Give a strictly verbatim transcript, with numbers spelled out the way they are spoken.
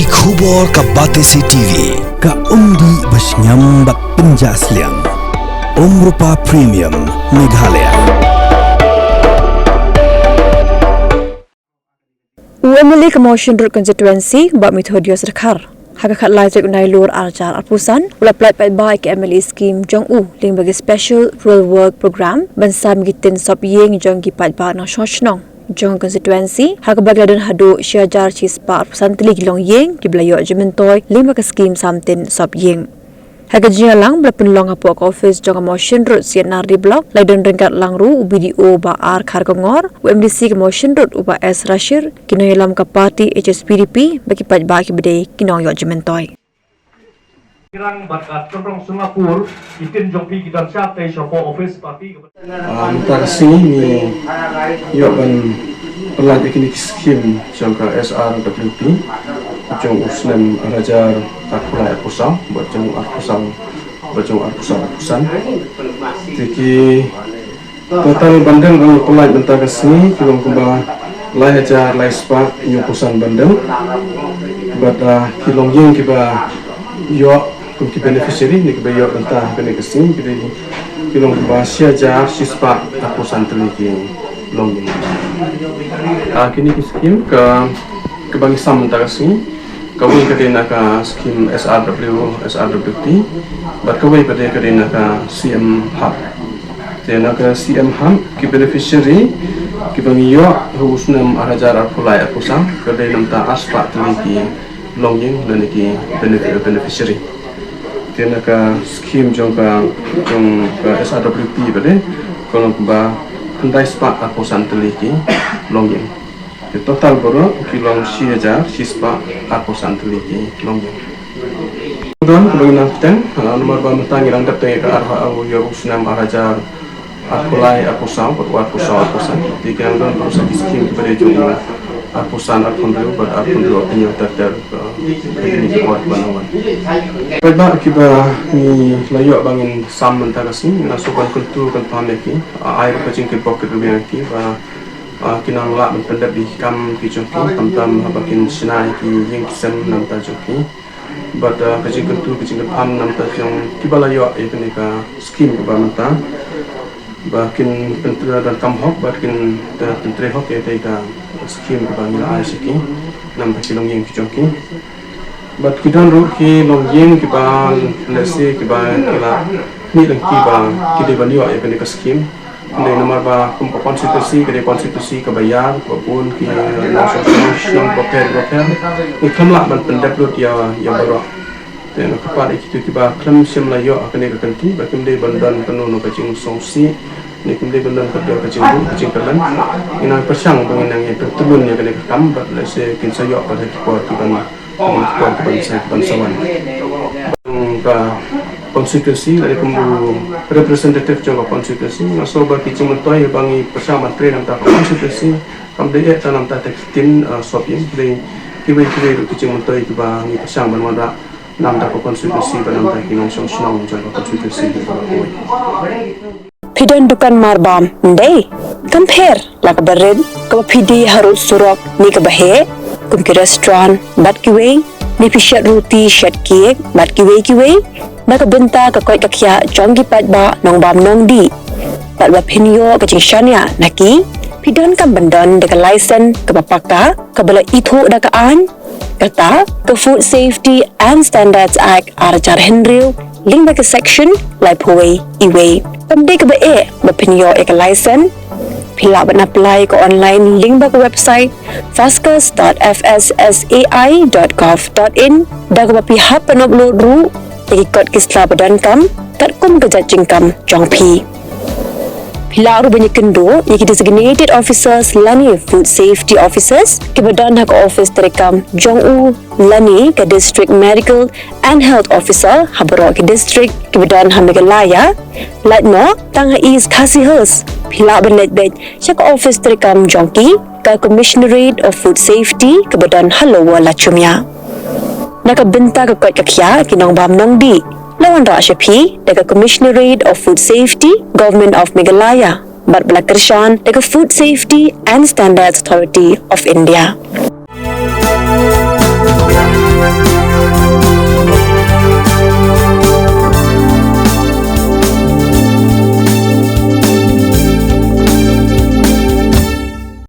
Ki khubor ka Batesi T V, ka umdih ba shngiam bad pynjah sliang. Umrupa Premium, Meghalaya. U M L A ka Mawshynrut Constituency, Bah Methodius Dkhar, ha ka khatlai tarik u Nailur arhajar arphew san, u la pyllait paidbah ïa ka M L A scheme jong u lyngba ki Special Rural Work Programme, ban sam ïa ki tin sop ïing jong ki paidbah nongshong shnong jong constituency, ha kaba ki la don haduh shi hajar shispah arphew san tylli ki longïing kiba la ïoh jingmyntoi lyngba ka scheme sam tin sop ïing. Ha ka jingïalang ba la pynlong hapoh ka office jong ka Mawshynrut C and R D Block, la don ryngkat lang ruh u B D O Bah R Kharkongor, u M D C ka Mawshynrut u Bah S Rashir, ki nongïalam ka party H S P D P, bad ki paidbah kiba dei ki nongïoh jingmyntoi. Iran bad ka tynrong Singapore, ki tin jong phi ki don sha tei sha office party ka. Ah, mynta ka sngi ngi ïoh ban pyllait ïa kine ki skim jong ka S R W P, jong u snem arhajar arphew lai arphew saw, bad jong u arphew saw, bad jong u arphew saw arphew san. Te ki total ban dang ban pyllait mynta ka sngi ki long kumba lai hajar lai spah hynñiewphew san ban dang. Bad, ah, ki longïing kiba ïoh kum ki beneficiary ne kiba ïoh bynta kane ka skim ki dei ki long kumba shi hajar shispah arphew san tylli ki longïing. Ah, kine ki skim ka, kaba ngi sam mynta ka sngi, kawei ka dei na ka skim S R W, S R W P, bad kawei pat ka dei na ka C M HUB. Te na ka C M HUB ki beneficiary kiba ngi ïoh ha u snem arhajar arphew lai arphew san ka dei namar ta arspah tylli ki longïing lane ki benefi-, beneficiary. Te na ka skim jong ka, jong ka S R W P pat ka long kumba khyndai spah arphew san tylli ki longïing. Te total baroh ki long shi hajar shispah arphew san tylli ki longïing. Don kaba ngi nang bteng, ah, namar ba mynta ngi dang dep teng ïa ka arphew, ïa u snem arhajar arphew lai arphew saw, bad u arphew saw arphew san. Te ki nang don baroh sa ki skim kiba dei jong u arphew san arphew hynriew bad arphew hynriew arphew hynñiew ter ter, ah, kine ki por kiba nang wan. Paidbah kiba ngi la ïoh ba ngin sam mynta ka sngi, ngi la shu ban kyntu kynpham ïa ki, ah, ai ruh ka jingkyrpad kyrdoh ïa ki ba, ah, kin nang lah ban pyndep ïa ki kam ki jong ki, khamtam haba kin shna ïa ki ïing ki sem namar ta jong ki. Bad, ah, ka jingkyntu ka jingkyrpad namar ta jong kiba la ïoh ïa kane ka skim kaba mynta, ba kin pyntrei donkam hok bad kin, ah, pyntrei hok ïa kane ka skim kaba ngi la ai sha ki namar ta ki longïing ki jong ki. Bad ki don ruh ki longïing kiba lehse kiba ki la mih lang kiba ki dei ban ïoh ïa kane ka skim. Dei namar ba kum ka constituency ka dei constituency kaba ïar, ba bun ki nongshong shnong bapher bapher. Ngi khlem lah ban pyndep lut ïa, ïa baroh. Te nga kyrpad ïa kito kiba khlem shym la ïoh ha kane ka kynti ba kim dei ban don kano kano ka jingsngewsih ne kim dei ban don kano ka jingduh ka jingkyrmen. Ngi nang pyrshang ba ngin nang ïa pyntyllun ïa kane ka kam bad lehse kin sa ïoh bad ha ki por kiban, ha ki por kiban sa, kiban sa wan. Ka constituency lane kum u representative jong ka constituency nga sngew ba ki jingmyntoi ba ngi pyrshang ban trei namar ta ka constituency kam dei eh ta namar ta ki tin, ah, sop ïing, dei kiwei kiwei ruh ki jingmyntoi kiba ngi pyrshang ban wanrah namar ta ka constituency bad namar ta ki nongshong shnong jong ka constituency kiba kawei. Phi don dukan marbam, ym dei? Kam pher, la kaba rit, kaba phi die harud surok ne kaba heh, kum ki restaurant bad kiwei, ne phi shet ruti shet cake bad kiwei kiwei, na ka bynta ka koit ka khiah jong ki paidbah nongbam nongdih. Bad ba phin ïoh ka jingshaniah na ki, phi donkam ban don da ka license kaba paka, kaba la ithuh da ka aiñ, kata ka Food Safety and Standards Act arhajar hynriew, lyngba ka section laiphew wei E wei. Kam dei kaba eh ba phin ïoh ïa ka license. Phi lah ban apply ka online lyngba ka website fascus dot F S S A I dot gov dot in, da kaba phi hap ban upload ruh ïa ki kot ki sla ba donkam katkum ka jait jingkam jong phi. Phi lah ruh ban ïakynduh ïa ki designated officers lane food safety officers kiba don ha ka office treikam jong u lane ka District Medical and Health Officer ha baroh ki district kiba don ha Meghalaya. Lait noh tang ha East Khasi Hills, phi lah ban leit beit sha ka office treikam jong ki, ka Commissionerate of Food Safety kaba don ha Lower Lachumia. Na ka bynta ka koit ka khiah ki nongbam nongdih, la wanrah sha phi da ka Commissionerate of Food Safety, Government of Meghalaya, bad ba la kyrshan da ka Food Safety and Standards Authority of India.